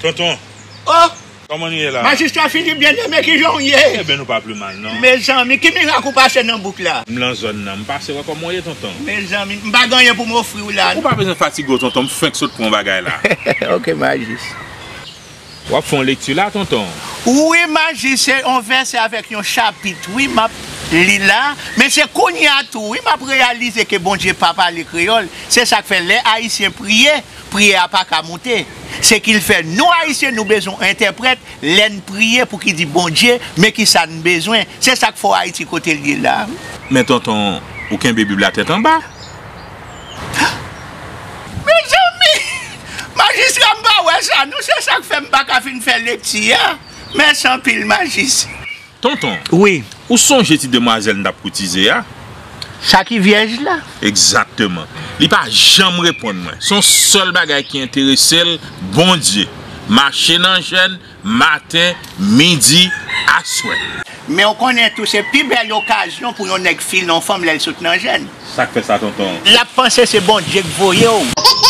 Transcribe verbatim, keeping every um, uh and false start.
Tonton, oh, kòman nou ye la? Majistra Philippe Bien-Aimé, kijan w ye? Ebyen, nou pa pli mal, non. Mezanmi, ki mirak ou pase nan bouk la? M lan zòn nan. M pase wè kòman w ye, tonton. Mezanmi, m pa gen anyen pou m ofri w la. Ou pa bezwen fatige w, tonton. M fenk sot pran yon bagay la. Ok, majis. W ap fè yon lekti la, tonton? Wi, majis, se yon vèsè avèk yon chapit, wi, m ap li la. Men se kounye a tou, wi, m ap reyalize ke Bondye pa pale kreyòl. Se sa k fè lè Ayisyen priye, priyè a pa ka moute. Se ki l fè nou Ayisyen, nou bezwen entèprèt lè n priye pou ki di Bondye, men ki sa n bezwen. Se sa k fè w Ayiti kote l ye la. Men tonton, ou kenbe Bib la tèt anba? Mezanmi! Majistra, m pa wè sa, non, se sa k fè m pa ka fin fè lekti a. Mèsi anpil, majis. Tonton, wi, ou sonje ti demwazèl n t ap koutize a? Sa ki vyèj la? Egzakteman. Li pa janm reponn mwen. Se yon sèl bagay ki enterese l, Bondye. Mache nan jèn, maten, midi, aswè. Men w konnen tou, se pi bèl okazyon pou yon nèg fil nan yon fanm lè l sot nan jèn. Sa k fè sa, tonton? L ap panse se Bondye k voye w.